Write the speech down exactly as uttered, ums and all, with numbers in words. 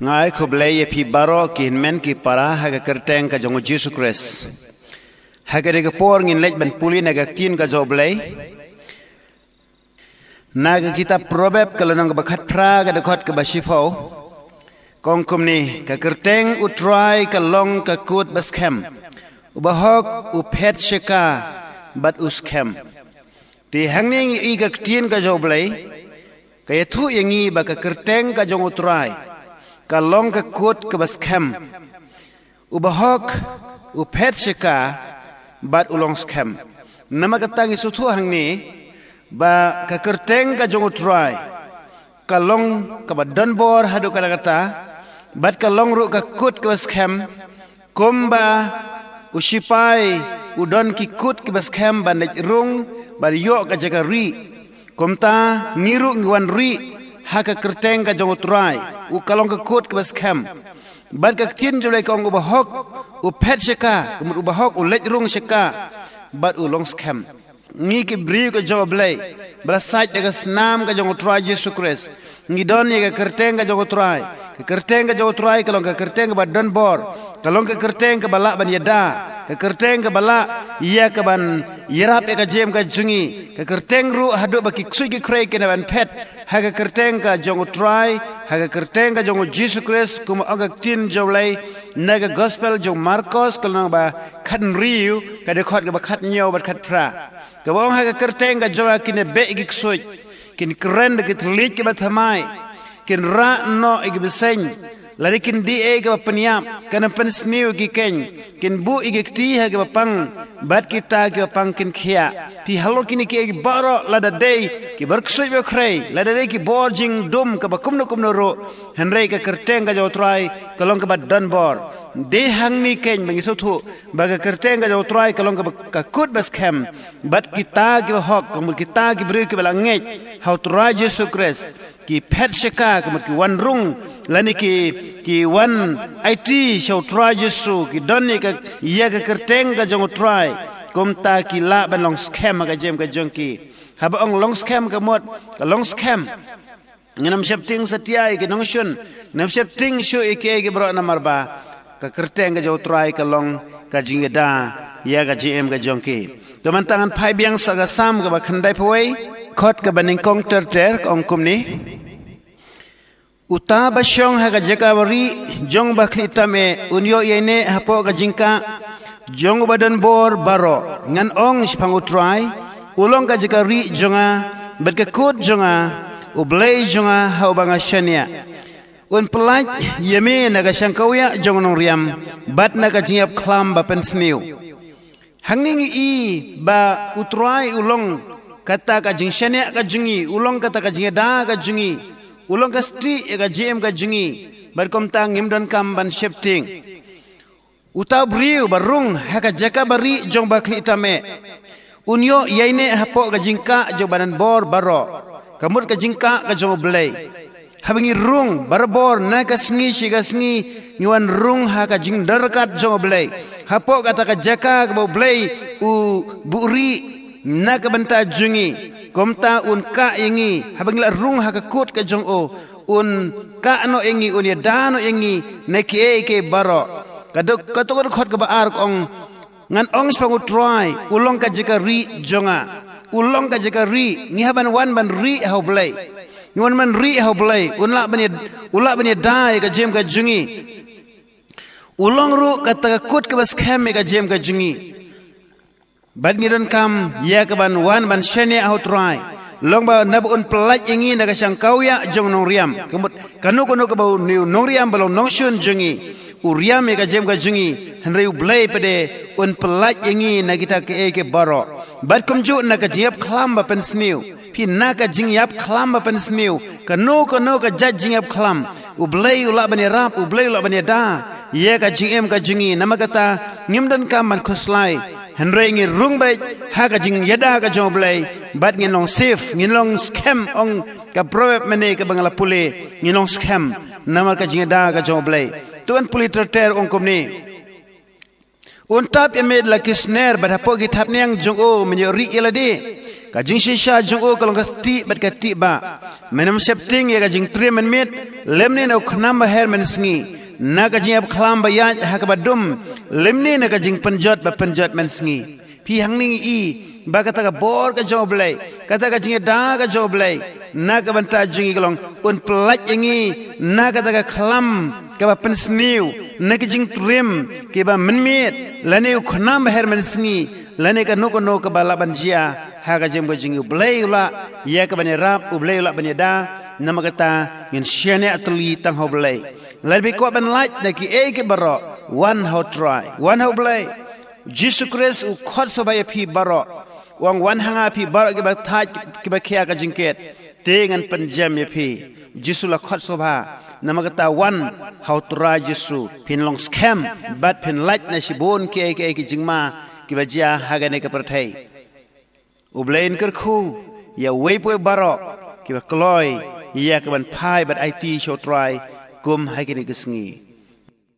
Nga ai khublei ïa phi baroh ki hynmen ki para ha ka kyrteng ka jong u Jisu Khrist. Ha kane ka por ngin leit ban pule na ka ktien ka jong u Blei. Na ka kitab Proverb ka lynnong kaba khatphra ka dkhot kaba shiphew. Ka ong kumne, ka kyrteng u Trai ka long ka kut ba skhem. U bahok u phet shaka bad u skhem. Te hangne ngi i ka ktien ka jong u Blei, ka ïathuh ïa ngi ba ka kyrteng ka jong u Trai ka long ka kut kaba skhem. U bahok u phet shaka bad u long skhem. Namar kata ngi sngewthuh hangne ba ka kyrteng ka jong u Trai ka long kaba don bor haduh katta katta, bad ka long ruh ka kut kaba skhem. Kumba u shipai u don ki kut kiba skhem ban leit rung ban ïoh ka jaka rieh, kumta ngi ruh ngi wan rieh ha ka kyrteng ka jong u Trai. U ka long ka kut kaba skhem. Bad ka ktien jong u Blei ka ong u bahok u phet shaka, ka mut u bahok u leit rung shaka bad u long skhem. Ngi ki briew ka jong u Blei ba la sait da ka snam ka jong u Trai Jisu Khrist, ngi don ïa ka kyrteng ka jong u Trai. Ka kyrteng ka jong u Trai ka long ka kyrteng kaba don bor, ka long ka kyrteng kaba lah ban ïada, ka kyrteng kaba lah ïa ka ban ïarap ïa ka jingim ka jong ngi. Ka kyrteng ruh haduh ba ki ksuid ki khrei kin ïa ban phet ha ka kyrteng ka jong u Trai, ha ka kyrteng ka jong u Jisu Khrist. Kumba ong ka ktien jong u Blei na ka gospel jong u Markos ka lynnong ba khathynriew ka dkhot kaba khathynñiew bad khatphra, kaba ong ha ka kyrteng ka jong nga kin ïa beh ïa ki ksuid, kin kren da ki thylliej kiba thymmai, kin rah noh ïa ki bseiñ, lane kin dih ïa kiba pynïap, kin pynsniew ïa ki keiñ, kin buh ïa ki kti ha kiba pang, bad kita kiba pang kin khiah. Phi halor kine kiei baroh, lada dei ki bor ksuid bor khrei, lada dei ki bor jingdum kaba kumno kumno ruh, hynrei ka kyrteng ka jong u Trai ka long kaba don bor. Dei hangne keiñ ba ngi sngewthuh ba ka kyrteng ka jong u Trai ka long kaba, ka kut ba skhem. Bad kita kiba hok, ka mut kita ki briew kiba la ngeit ha u Trai Jisu Khrist, ki phet shaka, ka mut ki wan rung, lane ki, ki wan aiti sha u Trai Jisu, ki don ïa ka, ïa ka kyrteng ka jong u Trai, kumta ki lah ban long skhem ha ka jingim ka jong ki. Haba ong long skhem ka mut, ka long skhem. Ngin ym sheptieng satia ïa ki nongshun, ngin ym sheptieng shuh ïa kiei kiei baroh namar ba ka kyrteng ka jong u Trai ka long ka jingïada ïa ka jingim ka jong ki. To mynta ngan phai biang sa ka Salm kaba khyndaiphew wei, dkhot kaba nyngkong ter ter, ka ong kumne. Uta ba shong ha ka jaka ba rieh jong u bakhlieh tam eh, un ïoh ïaineh hapoh ka jingkah jong uba don bor baroh. Ngan ong shaphang u Trai, u long ka jaka rieh jong nga bad ka kut jong nga, u Blei jong nga ha uba nga shaniah. Un pyllait ïa me na ka shangkawiah jong u nongriam bad na ka jingïap khlam ba pynsniew. Hangne ngi i ba u Trai u long kata ka jingshaniah ka jong ngi, u long kata ka jingïada ka jong ngi, u long ka stieh ïa ka jingim ka jong ngi. Bad kumta ngim donkam ban sheptieng. Uta u briew ba rung ha ka jaka ba rieh jong u bakhlieh tam eh, un ïoh ïaineh hapoh ka jingkah jong uba don bor baroh, ka mut ka jingkah ka jong u Blei. Haba ngi rung barabor na ka sngi sha ka sngi, ngi wan rung ha ka jingdon ryngkat jong u Blei, hapoh kata ka jaka kaba u Blei u buhrieh na ka bynta jong ngi. Kumta un kah ïa ngi, haba ngi la rung ha ka kut ka jong u, un kah noh ïa ngi, un ïada noh ïa ngi na kiei kiei baroh. Ka dok, kato ka dkhot kaba ar ka ong, ngan ong shaphang u Trai, u long ka jaka rieh jong nga. U long ka jaka rieh, ngi hap ban wan ban rieh ha u Blei. Ngi wan ban rieh ha u Blei, un lah ban ïa, u lah ban ïada ïa ka jingim ka jong ngi. U long ruh kata ka kut kaba skhem ïa ka jingim ka jong ngi. Bad ngi donkam ïa ka ban wan ban shaniah ha u Trai. Long ba naba un pyllait ïa ngi na ka shangkawiah jong u nongriam. Ka mut kano kano kaba une u nongriam ba long nongshun jong ngi u riam ïa ka jingim ka jong ngi, hynrei u Blei pat de un pyllait ïa ngi na kita kiei kiei baroh. Bad kumjuh na ka jingïap khlam ba pynsniew. Phi, na ka jingïap khlam ba pynsniew, kano kano ka jait jingïap khlam, u Blei u lah ban ïarap, u Blei u lah ban ïada ïa ka jingim ka jong ngi. Namar kata ngim donkam ban khuslai, hynrei ngi rung beit ha ka jingïada ka jong u Blei, bad ngin long safe, ngin long skhem, ong ka Proverb mynne kaba nga la pule, ngin long skhem namar ka jingïada ka jong u Blei. To ngan pule ter ter, ong kumne. Un tap ïa me da la ki sner, bad hapoh ki thapniang jong u men ïoh rieh ïa lade. Ka jingshisha jong u ka long ka stieh bad ka tieh bah. Men ym sheptieng ïa ka jingtriem mynmiet, lymne na u khnam baher mynsngi. Na ka jingïap khlam ba ïaid ha kaba dum, lymne na ka jingpynjot ba pynjot mynsngi. Phi hangne ngi i ba kata ka bor ka jong U Blei, kata ka jingïada ka jong U Blei na ka bynta jong ngi ka long un pyllait ïa ngi na kata ka khlam kaba pynsniew, na ki jingtriem kiba mynmiet, lane u khnam baher mynsngi, lane kano kano kaba lah ban jia ha ka jingim ka jong ngi. U Blei u lah ïa kaban ïarap, U Blei u lah ban ïada. Namar kata ngin shaniah tylli tang ha U Blei. Lada phi kwah ban lait na kiei kiei baroh, wan ha U Trai, wan ha U Blei. Jisu Khrist u khot sngewbha ïa phi baroh. U ong, wan ha nga phi baroh kiba thait, kiba khia ka jingkit, te ngan pynjem ïa phi. Jisu la khot sngewbha. Namar kata wan ha U Trai Jisu, phin long skhem bad phin lait na shibun kiei kiei ki jingma kiba jia ha kane ka pyrthei. U Blei un kyrkhu ïa uwei pa uwei baroh kiba kloi ïa kaban phai bad aiti sha U Trai kum ha kine ki sngi.